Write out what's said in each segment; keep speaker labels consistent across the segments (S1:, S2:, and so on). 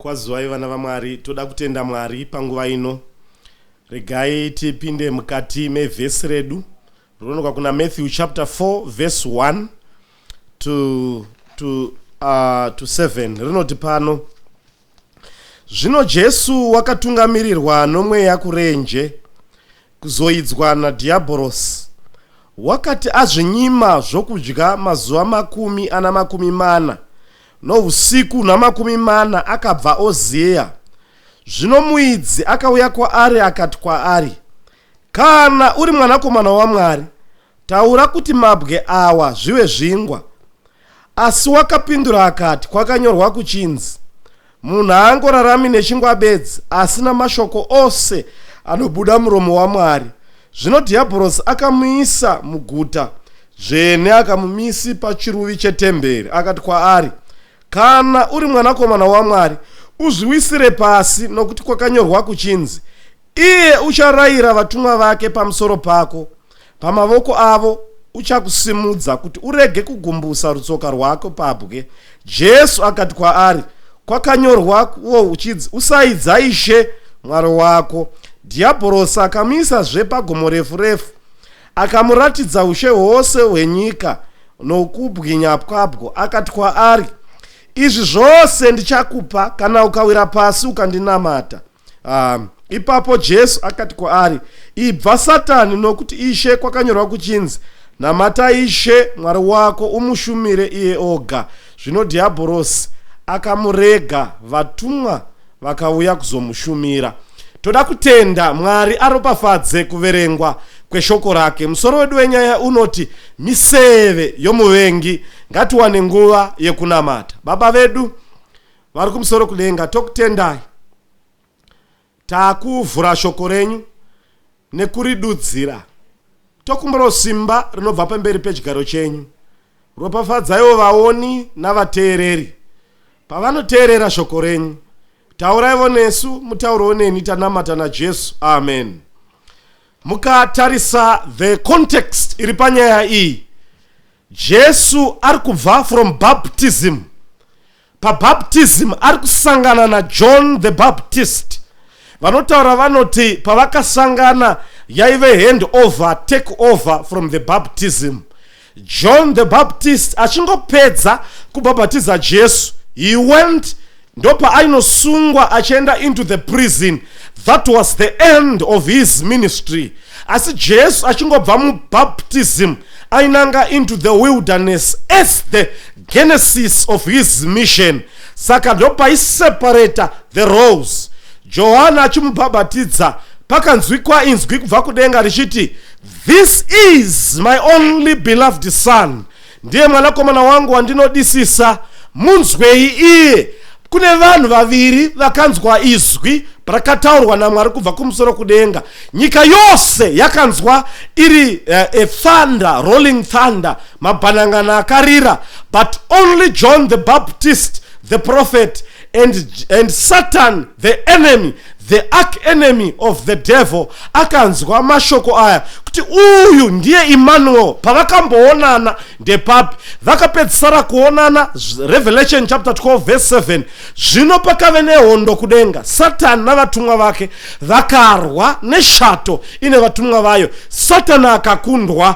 S1: Kwaziwai vana vaMwari, toda kutenda Mwari panguva ino. Regai tipinde mukati mevhesi redu rinoonekwa kuna Matthew chapter 4 verse 1 to 7. Rinoti pano: Zvino Jesu wakatungamirirwa noMweya kurenje kuzoidzwa nadhiabhorosi. Wakati azvinyima zvokudya mazuva 40 nousiku na40, akabva oziya. Zvino muidzi akauya kwaari akati kwaari, "Kana uri mwanakomana waMwari, taura kuti mabwe awa zvive zvingwa." Asi wakapindura akati, "Kwakanyorwa kuchinzi, 'Munhu haangorarami nechingwa bedzi, asi namashoko ose anobuda muromo waMwari.'" Zvino dhiabhorosi akamuisa muguta dzvene, akamumisa pachiruvi chetemberi, akati kwaari, "Kana uri mwanakomana waMwari, uzviwisire pasi, nokuti kwakanyorwa kuchinzi, 'Iye ucharayira vatumwa vake pamusoro pako, pamavoko avo uchakusimudza, kuti urege kugumbusa rutsoka rwako pabwe.'" Jesu akati kwaari, "Kwakanyorwawo uchinzi, 'Usaidza Ishe Mwari wako.'" Dhiabhorosi akamuisazve pagomo refu refu, akamuratidza ushe hwose hwenyika nokubwinya kwabwo, akati kwaari, "Izvi zvose ndichakupa kana ukawira pasi ukandinamata." Ipapo Jesu akati kwaari, "Ibva, Satani, nokuti Ishe kwakanyorwa kuchinzi, 'Namata Ishe Mwari wako, umushumire iye oga.'" Zvino dhiabhorosi akamurega, vatumwa vakauya kuzomushumira. Toda kutenda Mwari, aropafadze kuverengwa kweshoko rake. Musoro wedu wenyaya unoti miseve yomuvengi. Ngatiwane nguva yekunamata. Baba vedu vari kumusoro kudenga, tokutendai. Taakuvhura shoko renyu nekuridudzira. Tokumbirawo simba rinobva pamberi pechigaro chenyu. Ropafadzaiwo vaoni navateereri pavanoteerera shoko renyu. Tauraivo nesu, mutaurewo neni. Tanamata naJesu, amen. Mukatarisa the context iri panyaya iyi, Jesu ari kubva from baptism. Pabaptism ari kusangana naJohn the Baptist. Vanotaura vanoti pavakasangana yaive hand over, take over from the baptism. John the Baptist achingopedza kubhabhatiza Jesu, he went, ndopaanosungwa achienda into the prison. That was the end of his ministry. Asi Jesu achingobva mubaptism ainanga into the wilderness as the genesis of his mission. Saka ndopaiseparata the roles. Johani achimubhabhatidza, pakanzwikwa inzwi kubva kudenga richiti, "This is my only beloved son, ndiye mwanakomana wangu wandinodisisa, munzwei iye." Kune vanhu vaviri vakanzwa izwi rakataurwa naMwari kubva kumusoro kudenga. Nyika yose yakanzwa iri a thunder, rolling thunder, mabhanangana akarira, but only John the Baptist, the prophet, and Satan, the enemy, the arch enemy of the devil, akanzwa mashoko aya kuti uyu ndiye Emmanuel. Pavakamboonana ndepapi vakapedzisira kuonana? Revelation chapter 12 verse 7. Zvino pakave nehondo kudenga, Satani navatumwa vake vakarwa neshato ine vatumwa vayo. Satani akakundwa.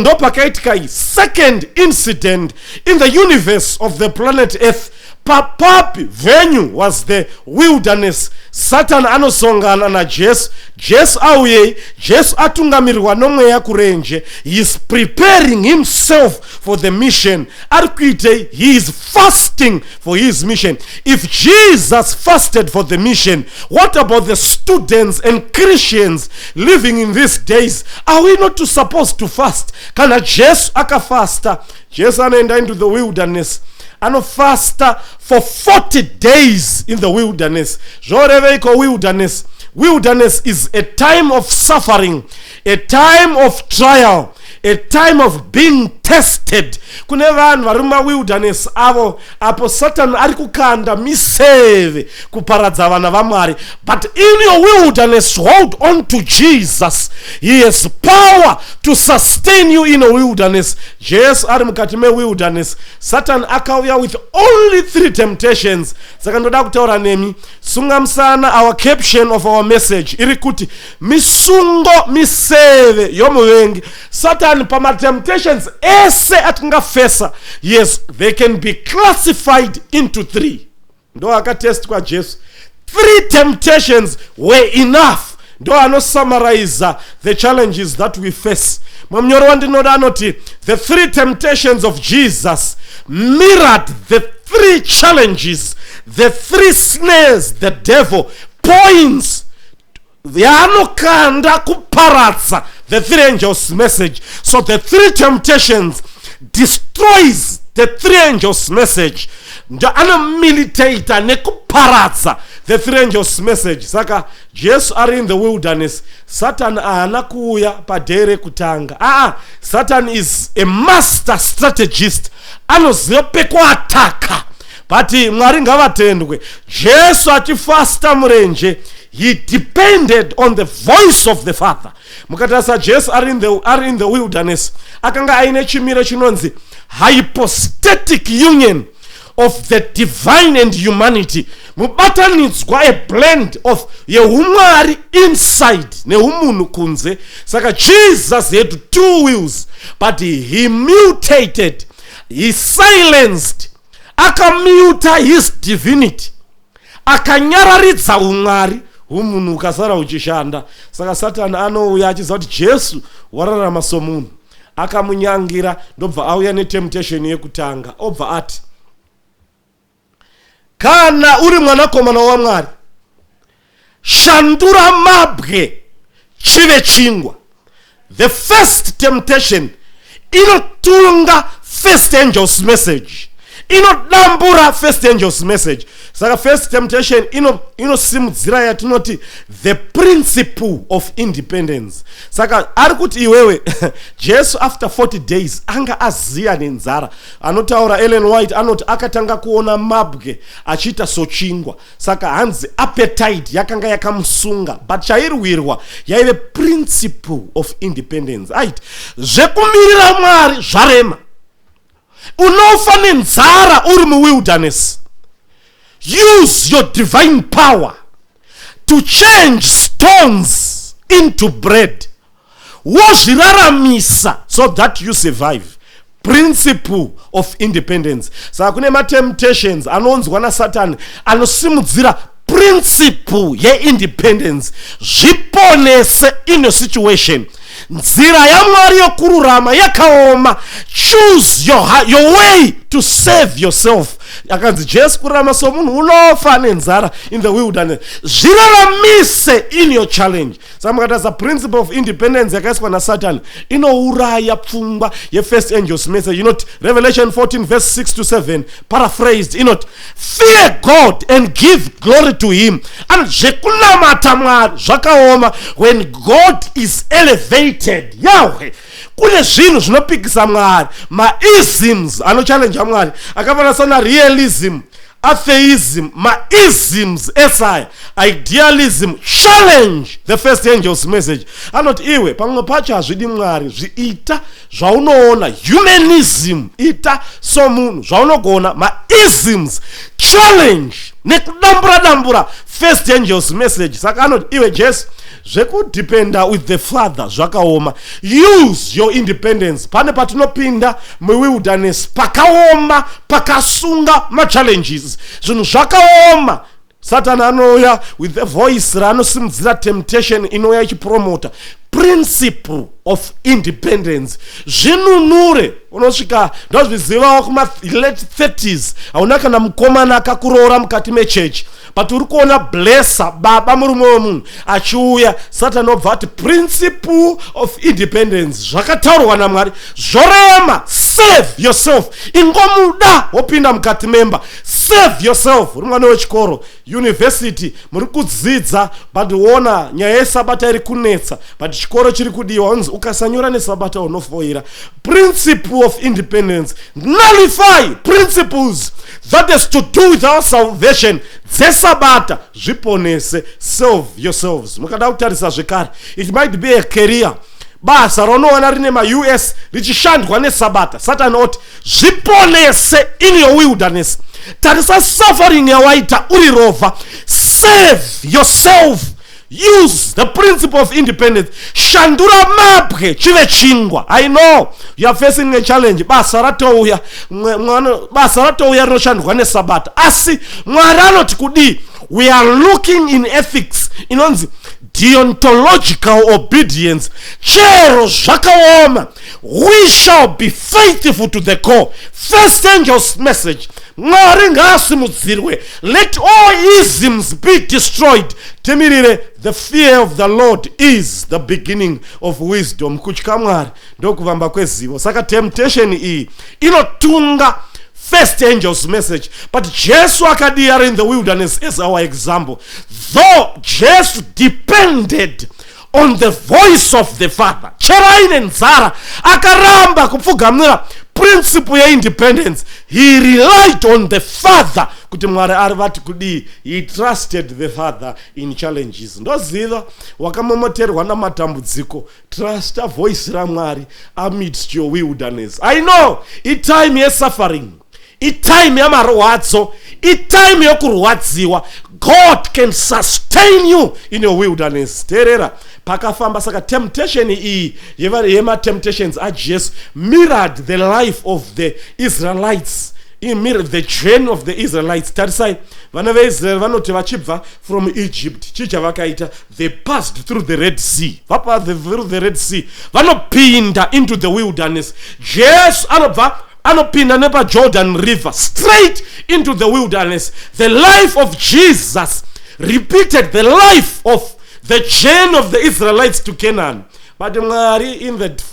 S1: Ndopakaitika iyi second incident in the universe of the planet Earth. Papapi venue was the wilderness. Satani anosongana naJesu. Jesu auyei? Jesu atungamirirwa nomweya kurenje. He is preparing himself for the mission. Ari kuitei? He is fasting for his mission. If Jesus fasted for the mission, what about the students and Christians living in these days? Are we not to supposed to fast? Kana Jesu akafasta, Jesu anoenda into the wilderness, anofasta for 40 days in the wilderness. Zvoreveiko wilderness? Wilderness is a time of suffering, a time of trial, a time of being tested. Tested. Kune vanhu vari mumawilderness avo apo Satan ari kukanda miseve kuparadza vana vaMwari. But in your wilderness, hold on to Jesus. He has power to sustain you in a wilderness. Jesu ari mukati mewilderness, Satan akauya with only three temptations. Saka ndoda kutaura nemi, sunga musana. Our caption of our message iri kuti misungo, miseve yomuvengi Satan. Pamatemptations ese atingafesa, yes, they can be classified into three. Ndo akatestwa Jesu. Three temptations were enough. Ndo anosummariza the challenges that we face. Munyori wandinoda anoti the three temptations of Jesus mirrored the three challenges, the three snares the devil points yaanokanda kuparadza the three angels' message. So the three temptations destroys the three angels' message. Ndo anomilitata nekuparadza the three angels' message. Saka Jesu ari in the wilderness, Satan haana kuuya paday rekutanga. Aa, Satan is a master strategist, anoziva pekuataka. But Mwari ngavatendwe, Jesu achifasta murenje, he depended on the voice of the Father. Mukatarisa Jesu ari in the wilderness, akanga aine chimiro chinonzi hypostatic union of the divine and humanity, mubatanidzwa, a blend of yeumwari inside neumunhu kunze. Saka Jesus had two wills, but he mutated, he silenced, akamuta his divinity, akanyararidza umwari, umunhu ukasara uchishanda. Saka Satani anouya achiziva kuti Jesu wararama somunhu. Akamunyangira, ndobva auya netemptation yekutanga. Obva ati, "Kana uri mwanakomana waMwari, shandura mabwe chive chingwa." The first temptation inotunga first angel's message, inodambura first angel's message. Saka first temptation inosimudzira yatinoti the principle of independence. Saka ari kuti iwewe Jesu, after 40 days anga aziya nenzara, anotaura Ellen White, anoti akatanga kuona mabwe achiita sochingwa. Saka hanzi appetite yakanga yakamusunga, but chairwirwa yaive principle of independence. Aiti zvekumirira Mwari zvarema, unofa nenzara uri muwilderness. Use your divine power to change stones into bread, wozviraramisa so that you survive. Principle of independence. Saka kune matemptations anounzwa naSatani anosimudzira principle yeindependence. Zviponese in a situation. Nzira yaMwari yokururama yakaoma. Choose your way to save yourself. Akanzi Jesu, kurarama somunhu, unofa nenzara in the wilderness. Zviraramise in your challenge. Saka mukatarisa, principle of independence yakaiswa naSatani inouraya pfungwa yefirst angel's message. Inoti, Revelation 14 verse 6 to 7 paraphrased, inoti, "Fear God and give glory to him." Anoti zvekunamata Mwari zvakaoma. When God is elevated, Yahwe, kune zvinhu zvinopikisa Mwari, maisms anochallenja Mwari, akafanana sana realism, atheism, maisms esaya, idealism, challenge the first angel's message. Anoti iwe, pamwe pacho hazvidi Mwari, zviita zvaunoona. Humanism, ita somunhu zvaunogona. Maisms challenge nekudambura dambura first angel's message. Saka anoti iwe Jesu, zvekudependa with the Father zvakaoma. Use your independence. Pane patinopinda muwilderness pakaoma, pakasunga machallenges, zvinhu zvakaoma. Satani anouya with the voice raanosimudzira temptation inouya ichipromota principle of independence. Zvinunure. Unosvika, ndozvizivawo, kuma-late 30s, hauna kana mukomana akakuroora mukati mechechi, but uri kuona blesser, baba, murume wemunhu achiuya. Satani obva ati principle of independence, zvakataurwa naMwari zvorema. Save yourself. Ingomuda, wopinda mukati memba. Save yourself. Uri mwana wechikoro, university, muri kudzidza, but wona nyaya yesabata iri kunetsa, but chikoro chiri kudiwa, unzi ukasanyora nesabata unofoira. Principle of independence nullify principles that has to do with our salvation dzesabata. Zviponese, save yourselves. Mukada kutarisa zvekare, it might be a career, basa raunowana rine maUS richishandwa nesabata. Satani oti zviponese in your wilderness. Tarisa suffering yawaita uri rovha. Save yourself, use the principle of independence. Shandura mabwe chive chingwa. I know you are facing a challenge. Basa ratouya, basa ratouya rinoshandwa nesabata, asi Mwari anoti kudii? We are looking in ethics inonzi deontological obedience. Chero zvakaoma, we shall be faithful to the core. First angel's message: Mwari ngaasimudzirwe, let all isms be destroyed. Timirire. The fear of the Lord is the beginning of wisdom. Kutya Mwari ndokuvamba kwezivo. Saka temptation iyi inotunga first angel's message. But Jesu akadii ari in the wilderness as our example? Though Jesu depended on the voice of the Father, chero aine nzara akaramba kupfugamira principle yeindependence. He relied on the Father kuti Mwari ari vati kudii. He trusted the Father in challenges. Ndoziva wakamomoterwa namatambudziko. Trusta voice raMwari amidst your wilderness. I know itime yesuffering, itime yamarwadzo, itime yokurwadziwa. God can sustain you in your wilderness. Teerera pakafamba. Saka temptation iyi yematemptations aJesu mirrored the life of the Israelites, mirror the journey of the Israelites. Tarisai vana veIsraeri vanoti vachibva from Egypt, chii chavakaita? They passed through the Red Sea. Vapass through the Red Sea, vanopinda into the wilderness. Jesu anobva anopinda nepaJordan River straight into the wilderness. The life of Jesus repeated the life of the journey of the Israelites to Canaan. But Mwari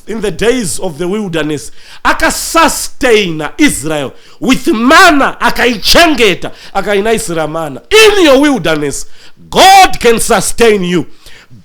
S1: in the days of the wilderness akasustaina Israel with mana, akaichengeta, akainaisira mana. In your wilderness, God can sustain you.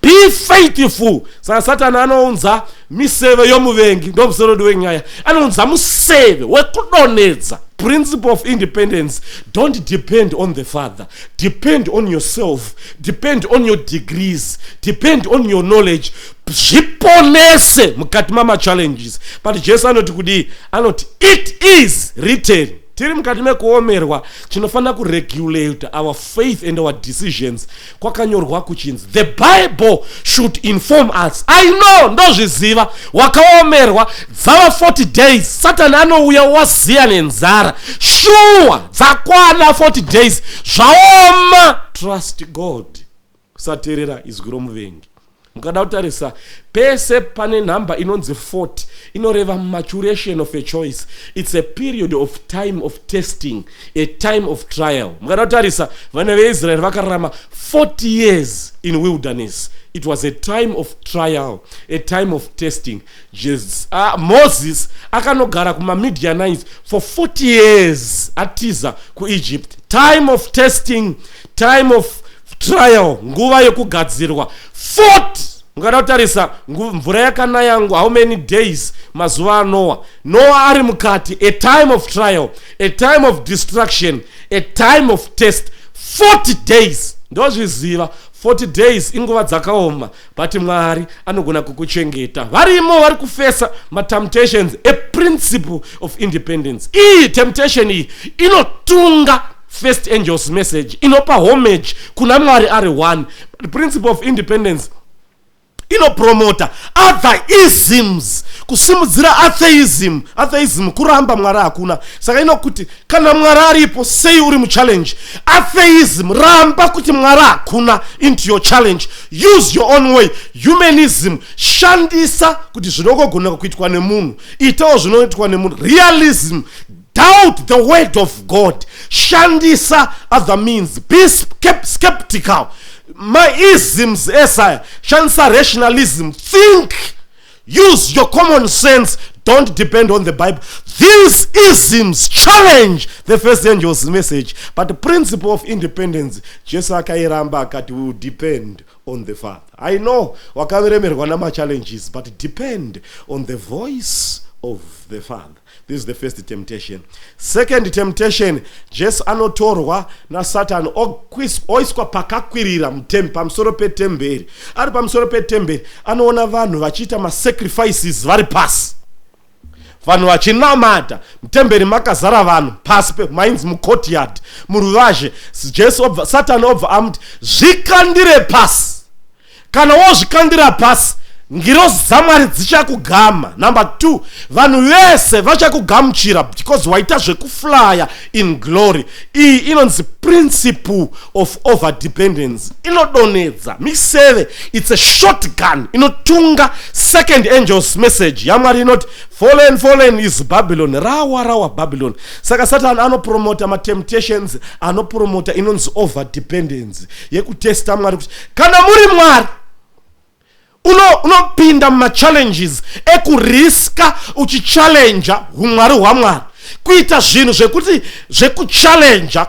S1: Be faithful. Saka Satani anounza miseve yomuvengi, ndomusoro wedu wenyaya. Anounza museve wekudonhedza principle of independence. Don't depend on the Father, depend on yourself, depend on your degrees, depend on your knowledge. Zviponese mukati mamachallenges. But Jesu anoti kudii? Anoti, "It is written." Tiri mukati mekuomerwa, tinofanira kuregulate our faith and our decisions. Kwakanyorwa kuchinzi. The Bible should inform us. I know, ndozviziva, wakaomerwa dzava 40 days. Satani anouya waziya nenzara. Shuwa dzakwana 40 days, zvaoma. Trust God, kusateerera izwi romuvengi. Mukada kutarisa pese pane nhamba inonzi 40, inoreva maturation of a choice. It's a period of time of testing, a time of trial. Mukada kutarisa vana veIsraeri vakararama 40 years in wilderness. It was a time of trial, a time of testing. Jesus, Moses akanogara kumamidianites for 40 years atiza kuEgypt. Time of testing, time of trial, nguva yekugadzirwa 40. Mukada kutarisa mvura yakanaya how many days mazuva aNoa? Noa ari mukati, a time of trial, a time of destruction, a time of test, 40 days. Ndozviziva 40 days inguva dzakaoma, but Mwari anogona kukuchengeta. Varimo vari kufesa matemptations a principle of independence. Iyi temptation iyi inotunga first angel's message, inopa homage kuna Mwari ari one. But principle of independence inopromota other isms, kusimudzira atheism. Atheism kuramba Mwari hakuna. Saka inokuti kana Mwari aripo, sei uri muchallenge? Atheism, ramba kuti Mwari hakuna into your challenge, use your own way. Humanism, shandisa kuti zvinongogona kuitwa nemunhu, itawo zvinoitwa nemunhu. Realism, doubt the word of God, shandisa other means, be skeptical. Maisms esaya, shandisa rationalism, think, use your common sense. Don't depend on the Bible. These isms challenge the first angel's message, but the principle of independence, Jesu akairamba akati, "We will depend on the Father." I know wakaremerwa namachallenges, but depend on the voice of the Father. This is the first temptation. Second temptation, Jesu anotorwa naSatani, oiswa pakakwirira pamusoro petemberi. Ari pamusoro petemberi, anoona vanhu vachiita masacrifices vari pasi, vanhu vachinamata. Mutemberi makazara vanhu pasi, mainzi mucourtyard, muruvazhe. Jesu obva, Satani obva amuti, "Zvikandire pasi. Kana wozvikandira pasi, ngirozi dzaMwari dzichakugama. Number 2, vanhu vese vachakugamuchira because waita zvekuflya in glory." Iyi inonzi principle of overdependence. Inodonedza miseve. It's a shotgun inotunga second angel's message yaMwari inoti, "Fallen, fallen is Babylon." Rawa, rawa Babylon. Saka Satani anopromota matemptations, anopromota inonzi overdependence, yekutesta Mwari kuti kana muri Mwari, unopinda mumachallenges ekuriska uchichallenja umwari hwaMwari, kuita zvinhu zvekuti zvekuchallenja,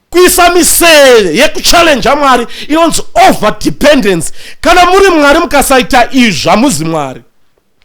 S1: kuisa miseve yekuchallenja Mwari. Inonzi overdependence. Kana muri Mwari, mukasaita izvi, hamuzi Mwari.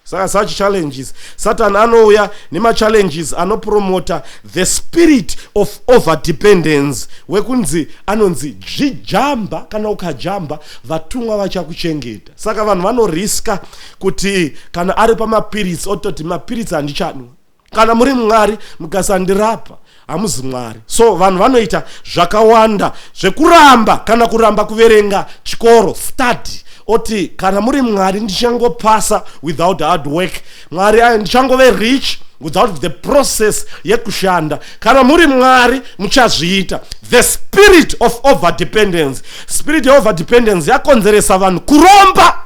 S1: Saka such challenges, Satan anouya nemachallenges anopromota the spirit of overdependence, wekunzi anonzi zvijamba, kana ukajamba vatumwa vachakuchengeta. Saka vanhu vanoriska kuti kana ari pamapiritsi, ototi, "Mapiritsi handichanwa. Kana muri Mwari, mukasandirapa, hamuzi Mwari." So vanhu vanoita zvakawanda zvekuramba, kana kuramba kuverenga chikoro, study, oti, "Kana muri Mwari, ndichangopasa without hard work. Mwari, ndichangove rich without the process yekushanda. Kana muri Mwari, muchazviita." The spirit of overdependence. Spirit yeoverdependence yakonzeresa vanhu kuromba,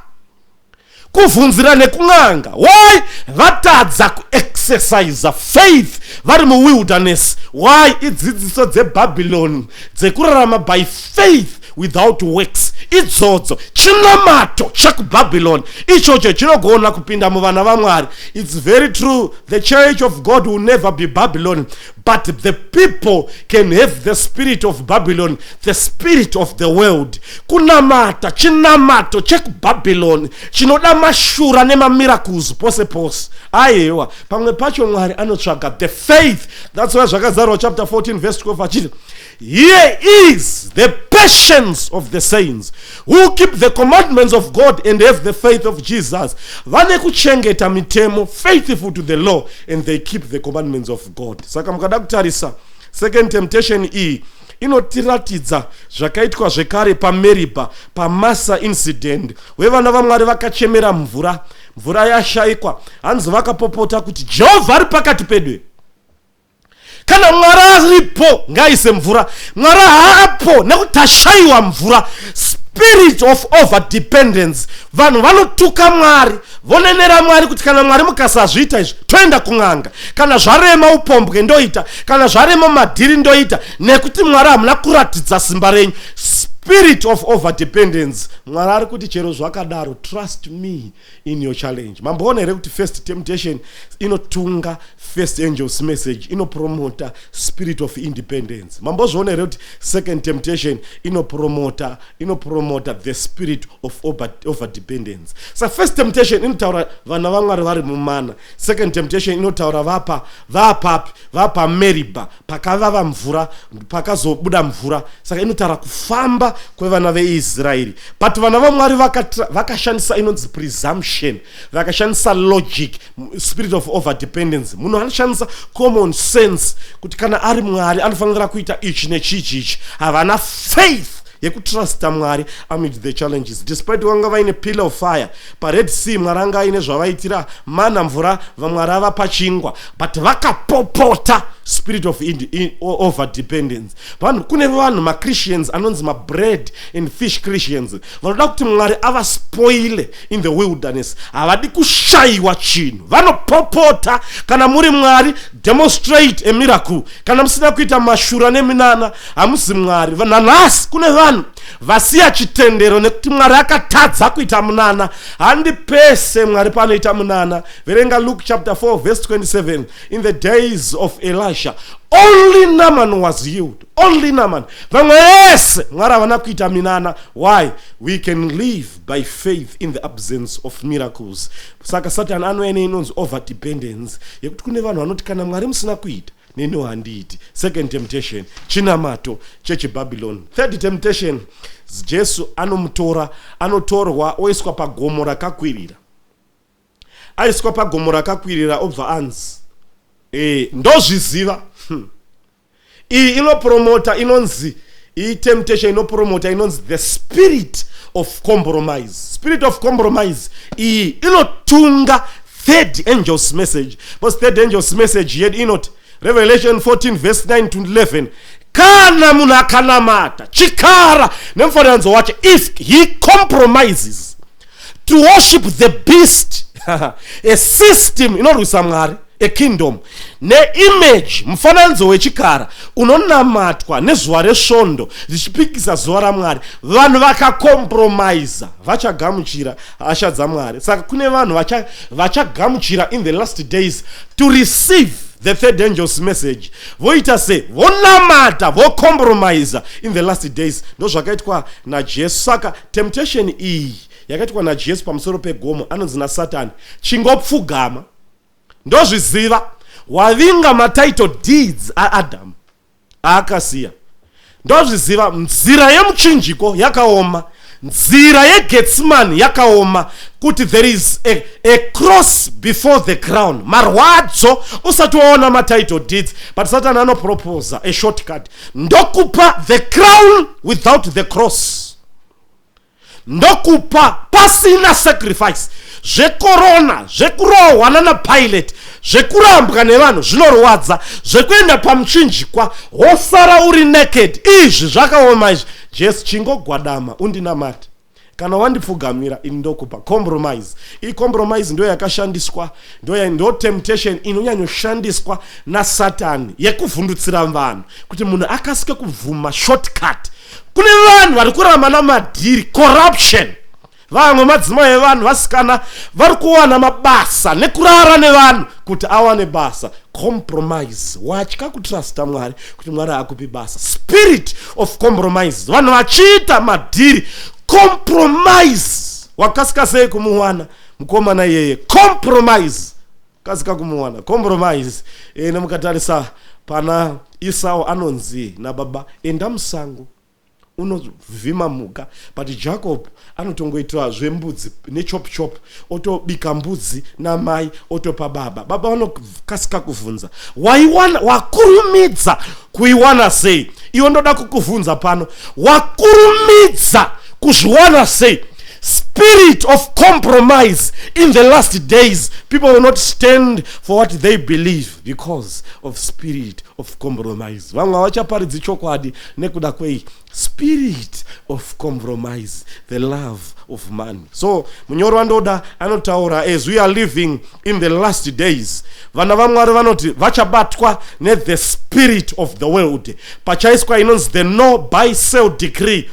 S1: kuvhunzira nekun'anga. Why? Vatadza kuexercisa faith vari muwilderness. Why? Idzidziso dzebhabhiloni dzekurarama by faith without works idzodzo. Chinamato chekubhabhiloni ichocho chinogona kupinda muvana vaMwari. It's very true, the church of God will never be Babylon, but the people can have the spirit of Babylon, the spirit of the world, kunamata chinamato chekubhabhiloni chinoda mashura nemamiracles pose pose. Aiwa, pamwe pacho Mwari anotsvaga the faith. That's why Zvakazarwa chapter 14 verse 12 achiti, "Here is the patience of the saints who keep the commandments of God and have the faith of Jesus." Vane kuchengeta mitemo, faithful to the law, and they keep the commandments of God. Saka mukada kutarisa second temptation iyi, inotiratidza zvakaitwa zvekare paMeribha, paMasa incident, wevana vaMwari vakachemera mvura, mvura yashayikwa. Hanzi vakapopota kuti, "Jehovha ari pakati pedu. Kana Mwari aripo, ngaaise mvura. Mwari haapo nekuti tashayiwa mvura." Spirit of overdependence. Vanhu vanotuka Mwari, vonenera Mwari kuti, "Kana Mwari mukasazviita izvi, toenda kun'anga. Kana zvarema upombwe ndoita, kana zvarema madhiri ndoita, nekuti Mwari hamuna kuratidza simba renyu." Spirit of overdependence. Mwari ari kuti, "Chero zvakadaro, trust me in your challenge." Mamboona here kuti first temptation inotunga first angel's message, inopromota spirit of independence? Mambozviona here kuti second temptation inopromota the spirit of overdependence? Sa first temptation inotaura vana vaMwari vari mumana. Second temptation inotaura vapa vapapi? VapaMeribha, pakavava mvura, pakazobuda mvura. Saka inotaura kufamba kwevana veIsraeri. But vana vaMwari vakashandisa inonzi presumption, vakashandisa logic, spirit of overdependence. Munhu anoshandisa common sense kuti kana ari Mwari, anofanira kuita ichi nechichi ichi. Havana faith yekutrusta Mwari amid the challenges, despite vanga vaine pillar of fire paRed Sea. Mwari anga aine zvavaitira, mana, mvura, Mwari avapa chingwa, but vakapopota. Spirit of over dependence. Vanhu, kune vanhu, maChristians anonzi mabread and fish Christians, vanoda kuti Mwari avaspoile in the wilderness. Havadi kushayiwa chinhu. Vanopopota, "Kana muri Mwari, demonstrate a miracle. Kana musina kuita mashura neminana, hamuzi Mwari." Nanhasi kune vanhu vasiya chitendero nekuti Mwari akatadza kuita munana. Handi pese Mwari panoita munana. Verenga Luke chapter 4 verse 27. In the days of Elisha, only Naaman was healed, only Naaman. Vamwe vese Mwari havana kuita minana. Why? We can live by faith in the absence of miracles. Saka Satan anouya neinonzi over dependence, yekuti kune vanhu vanoti, "Kana Mwari musina kuita, neniwo handiiti." Second temptation, chinamato chechiBabylon. Third temptation, Jesu anomutora, anotorwa oiswa pagomo rakakwirira. Aiswa pagomo rakakwirira, obva anzi, "Ndozviziva." Iyi inopromota inonzi, iyi temptation inopromota inonzi the spirit of compromise. Spirit of compromise iyi inotunga third angel's message, because third angel's message yedu inoti, Revelation 14 verse 9 to 11, kana munhu akanamata chikara nemufananidzo wacho, if he compromises to worship the beast, a system inorwisa Mwari, a kingdom, neimage, mufananidzo wechikara unonamatwa nezuva resvondo zvichipikisa zuva raMwari, vanhu vakakompromisa vachagamuchira hasha dzaMwari. Saka kune vanhu vachagamuchira in the last days to receive the third angel's message. Voita se vonamata, vocompromisa in the last days. Ndo zvakaitwa naJesu. Saka temptation iyi yakaitwa naJesu pamusoro pegomo, anonzi naSatani, "Chingopfugama. Ndozviziva wavinga matitle deeds aAdhamu aakasiya. Ndozviziva nzira yemuchinjiko yakaoma, nzira yeGetsimani yakaoma, kuti there is a cross before the crown, marwadzo usati waona matitle deeds." But Satan anoproposa a shortcut: "Ndokupa the crown without the cross. Ndokupa pasina sacrifice. Zvekorona, zvekurohwa nanaPilate, zvekurambwa nevanhu zvinorwadza, zvekuenda pamuchinjikwa wosara uri naked, izvi zvakaoma izvi. Jesu, chingogwadama undinamate. Kana wandipfugamira, ini ndokupa." Compromise. Iyi compromise ndo yakashandiswa, ndo temptation inonyanyoshandiswa naSatani yekuvhundutsira vanhu kuti munhu akasike kubvuma shortcut. Kune vanhu vari kuramba namadhiri, corruption. Vamwe madzimai evanhu, vasikana vari kuwana mabasa nekurara nevanhu kuti awane basa. Compromise. Watya kutrusta Mwari kuti Mwari akupi basa. Spirit of compromise. Vanhu vachiita madhiri, compromise. Wakasika sei kumuwana mukomana iyeye? Compromise. Kasika kumuwana, compromise. Nemukatarisa pana Isau, anonzi nababa, "Enda musango unovhima mhuka," but Jacob anotongoitira zvembudzi nechop chop, otobika mbudzi namai, otopa baba. Baba vanokasika kuvhunza, "Waiwana, wakurumidza kuiwana sei?" Iwe, ndoda kukuvhunza pano, wakurumidza kuzviwana sei? Spirit of compromise. In the last days, people will not stand for what they believe because of spirit of compromise. Vamwe havachaparidzi chokwadi nekuda kwei? Spirit of compromise, the love of money. So munyori wandoda anotaura, as we are living in the last days, vana vaMwari vanoti vachabatwa nethe spirit of the world. Pachaiswa inonzi the no buy sell decree,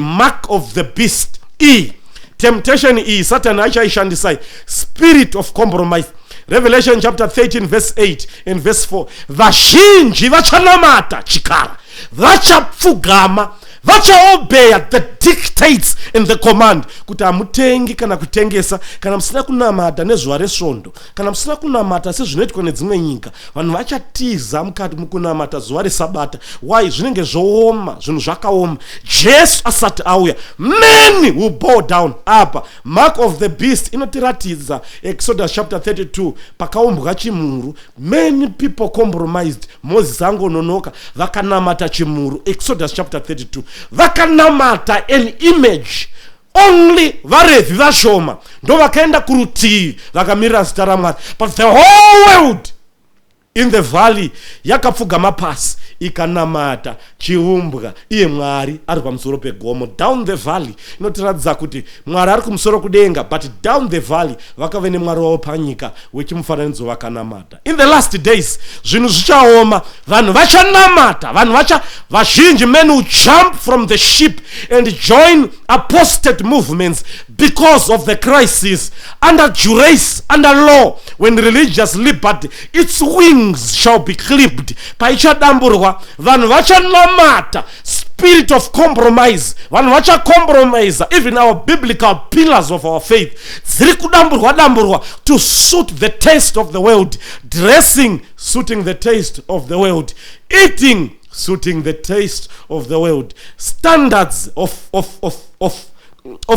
S1: mark of the beast. E temptation iyi Satani achaishandisai, spirit of compromise. Revelation chapter 13 verse 8 and verse 4, vazhinji vachanamata chikara, vachapfugama, vachaobeya the dictates and the command kuti hamutengi kana kutengesa kana musina kunamata nezuva resvondo, kana musina kunamata sezvinoitwa nedzimwe nyika. Vanhu vachatiza mukati mukunamata zuva resabata. Why? Zvinenge zvooma, zvinhu zvakaoma Jesu asati auya. Many will bow down. Apa mark of the beast inotiratidza Exodus chapter 32, pakaumbwa chimhuru. Many people compromised. Moses angononoka, vakanamata chimhuru. Exodus chapter 32, vakanamata an image. Only vaRevhi vashoma ndo vakaenda kurutivi vakamirira zita raMwari, but the whole world In the valley yakapfugama pasi ikanamata chiumbwa, iye Mwari ari pamusoro pegomo. Down the valley inotiratidza kuti Mwari ari kumusoro kudenga, but down the valley vakave nemwari wavo panyika wechimufananidzo vakanamata. In the last days zvinhu zvichaoma, vanhu vachanamata, vanhu vacha vazhinji, men will jump from the ship and join apostate movements because of the crisis. Under duress, under law, when religious liberty, its wings shall be clipped, paichadamburwa, vanhu vachanamata. Spirit of compromise, vanhu vachacompromise even our biblical pillars of our faith dziri kudamburwa damburwa to suit the taste of the world. Dressing suiting the taste of the world, eating suiting the taste of the world, standards of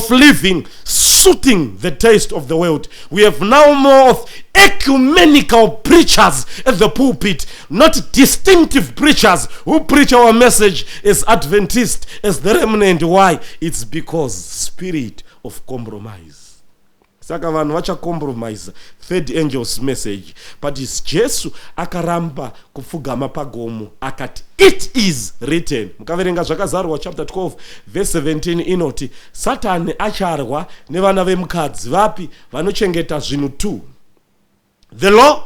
S1: living suiting the taste of the world. We have now more of ecumenical preachers at the pulpit, not distinctive preachers who preach our message as Adventist, as the remnant. Why? It's because spirit of compromise. Saka vanhu vachacompromise third angel's message, but is Jesu akaramba kupfugama pagomo, akati, "It is written." Mukaverenga Zvakazarurwa chapter 12 verse 17, inoti Satani acharwa nevana vemukadzi vapi? Vanochengeta zvinhu 2, the law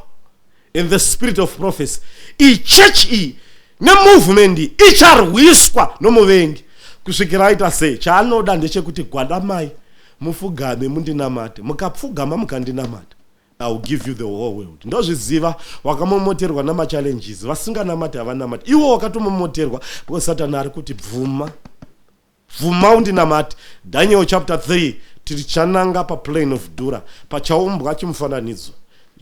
S1: and the spirit of prophecy. Ichechi iyi nemovement icharwiswa nomuvengi kusvikira aita sei? Chaanoda ndechekuti gwadamai, mufugame, mundinamate. Mukapfugama mukandinamata, I will give you the whole world. Ndozviziva, wakamomoterwa namachallenges. Vasinganamati havanamati, iwo wakatomomoterwa because Satani ari kuti, "Bvuma, bvuma undinamati." Daniel chapter 3, tichananga paplain of Dura pachaumbwa chimufananidzo.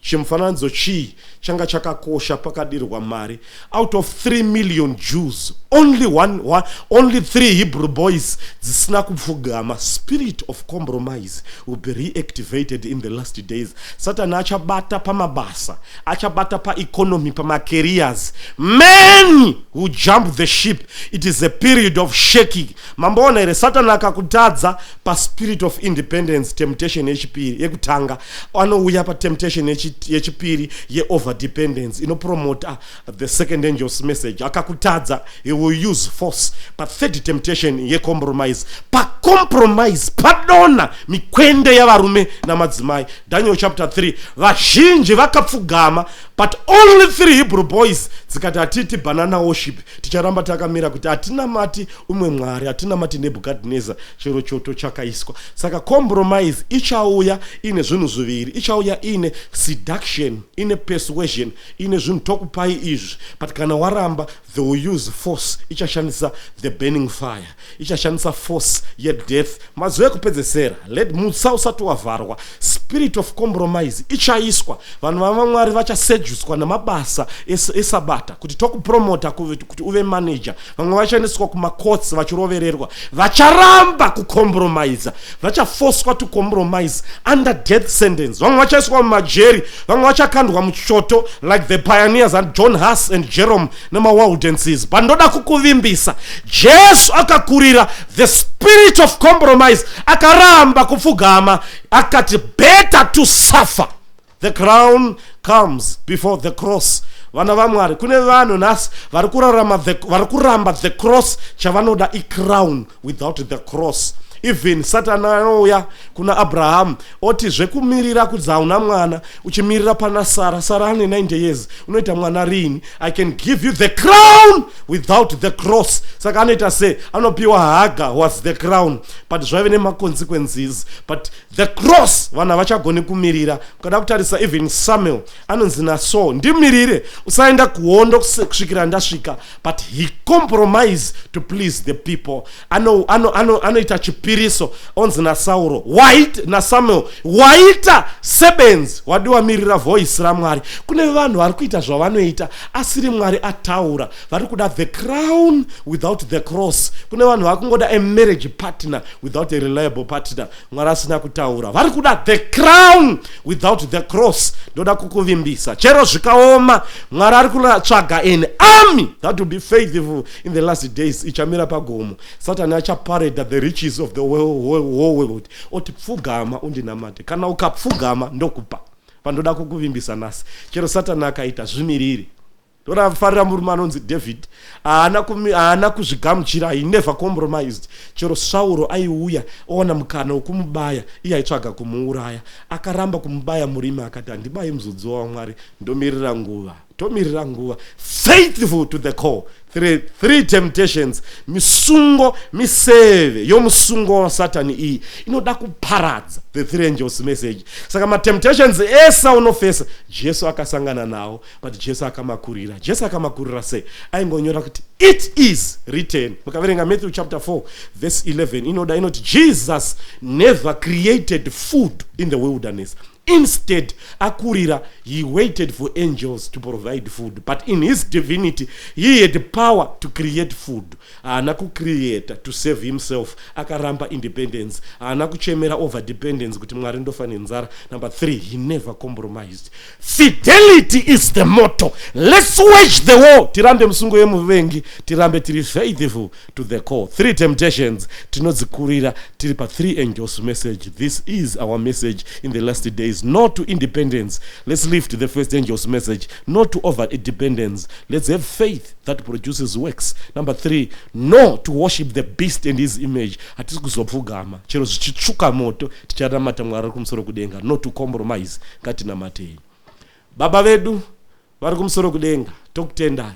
S1: Chimufananidzo chii? Changa chakakosha, pakadirwa mari. Out of 3 million Jews, only one, only three Hebrew boys dzisina kupfugama. Spirit of compromise will be reactivated in the last days. Satani achabata pamabasa, achabata paeconomy, pamacareers. Many who jump the ship. It is a period of shaking. Mamboona here? Satani akakutadza paspirit of independence, temptation yechipiri, yekutanga, anouya patemptation yechipiri yeoverdependence inopromota the second angel's message. Akakutadza, he will use force pathird temptation yecompromise. Pacompromise padona mikwende yavarume namadzimai. Daniel chapter 3, vazhinji vakapfugama, but only three Hebrew boys dzikati, "Hatiti banana worship, ticharamba takamira kuti hatinamati umwe mwari, hatinamati Nebhukadhineza chero choto chakaiswa." Saka compromise ichauya ine zvinhu zviviri. Ichauya ine seduction, ine persuasion, ine zvinhu, tokupai izvi, but kana waramba, they will use force. Ichashandisa the burning fire, ichashandisa force yedeath. Mazuva ekupedzesera, let mutsa usati wavharwa, spirit of compromise ichaiswa. Vanhu vavamwari vachasejuswa namabasa esabata kuti tokupromota kuti uve manager. Vamwe vachaendeswa kumacourts vachirovererwa. Vacharamba kucompromisa vachafoswa to compromise under death sentence. Vamwe vachaiswa mumajeri, vamwe vachakandwa muchoto like the pioneers and John Huss and Jerome nemaWaldenses. But ndoda kukuvimbisa, Jesu akakurira the spirit of compromise, akaramba kupfugama, akati, "Better to suffer." The crown comes before the cross. Vana vaMwari, kune vanhu nhasi vari kurarama, vari kuramba the cross. Chavanoda icrown without the cross. Even Satani anouya kuna Abrahamu oti, "Zvekumirira kudzi hauna mwana, uchimirira pana Sara, Sara ane 90 years, unoita mwana rini? I can give you the crown without the cross." Saka anoita sei? Anopiwa Hagar, was the crown, but zvaive nemaconsequences. But the cross vanhu havachagoni kumirira. Mukada kutarisa, even Samuel anonzi naSaul, "Ndimirire, usaenda kuhondo kusvikira ndasvika," but he compromise to please the people. Anoita ano, ano, anoita chipiriso, onzi naSauro, waita, naSamuel, "Waita sebenzi, wadiwa mirira voice raMwari." Kune vanhu vari kuita zvavanoita asiri Mwari ataura. Vari kuda the crown without the cross. Kune vanhu vari kungoda a marriage partner without a reliable partner, Mwari asina kutaura. Vari kuda the crown without the cross. Ndoda kukuvimbisa, chero zvikaoma, Mwari ari kutsvaga an army that will be faithful in the last days, ichamira pagomo. Satani achapareda the riches of the whole world, oti, "Pfugama undinamate. Kana ukapfugama, ndokupa." Pandoda kukuvimbisa nhasi, chero Satani akaita, zvimiriri. Ndorafarira murume anonzi David. Haana kuzvigamuchira. He never compromised. Chero Sauro aiuya owana mukana wekumubaya, iye aitsvaga kumuuraya, akaramba kumubaya murimi. Akati, "Handibayi muzodziwa waMwari, ndomirira nguva, tomirira nguva." Faithful to the core. Three temptations, misungo miseve yomusungo waSatani iyi inoda kuparadza the three angels message. Saka matemptations ese aunofesa, Jesu akasangana nawo, but Jesu akamakurira. Jesu akamakurira sei? Aingonyora kuti, "It is written." Mukaverenga Matthew chapter 4 verse 11, inoda inoti Jesus never created food in the wilderness. Instead, akurira. He waited for angels to provide food, but in his divinity he had power to create food. Haana kucreata to save himself. Akaramba independence. Haana kuchemera over dependence kuti, "Mwari, ndofa nenzara." Number three, he never compromised. Fidelity is the motto. Let's wage the war. Tirambe musungo yemuvengi, tirambe tiri faithful to the core. Three temptations tinodzikurira tiri pa-three angels message. This is our message in the last days: no to independence. Let's lift the first angel's message: no to over dependence. Let's have faith that produces works. Number three, no to worship the beast and his image. Hatisi kuzopfugama chero zvichitsvuka moto. Tichanamata Mwari ari kumusoro kudenga. No to compromise. Ngatinamatei. Baba vedu vari kumusoro kudenga, tokutendai.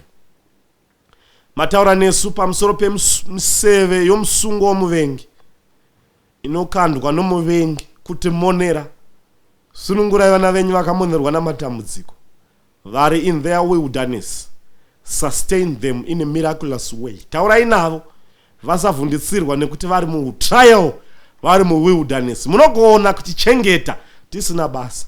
S1: Mataura nesu pamusoro pemiseve yomusungo womuvengi inokandwa nomuvengi kuti monera. Sunungurai vana venyu vakamonerwa namatambudziko, vari in their wilderness. Sustain them in a miraculous way. Taurai navo, vasavhunditsirwa nekuti vari mutrial, vari muwilderness. Munogona kutichengeta tisina basa,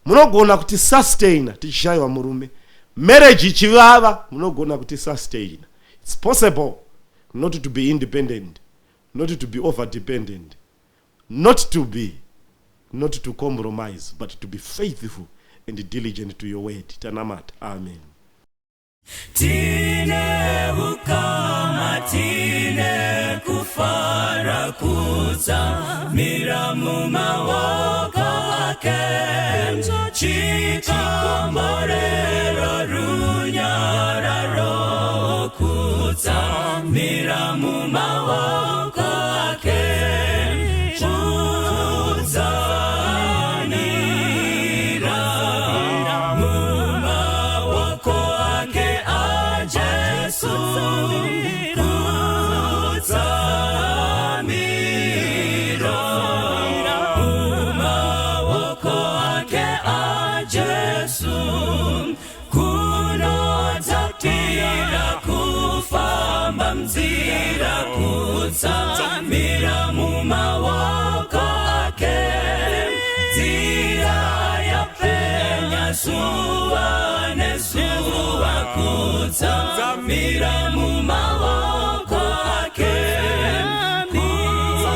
S1: munogona kutisustaina tichishayiwa murume, marriage ichivava, munogona kutisustaina. It's possible not to be independent, not to be over dependent, not to compromise, but to be faithful and diligent to your word. Tanamata, amen.
S2: Tine ukama, tine kufara kutsamira mumaoko ake. Chikomborero, runyararo, kutsamira mumaoko ake. Kutsamira mumaoko ake aJesu. Kutsamira mumaoko ake aJesu. Kunotapira kufamba mnzira kutsamira mumaoko ake. Nzira yapenya zuva nezuva kutsamira mumaoko ake. Kutsamira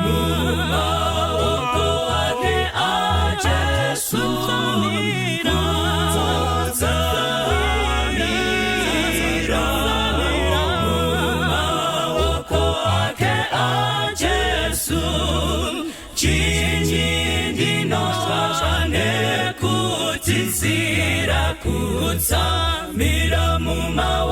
S2: mumaoko ake aJesu. Kutsamira mumaoko ake aJesu. Chinyi ndinotya nekuti nzira kutsamira mumaoko.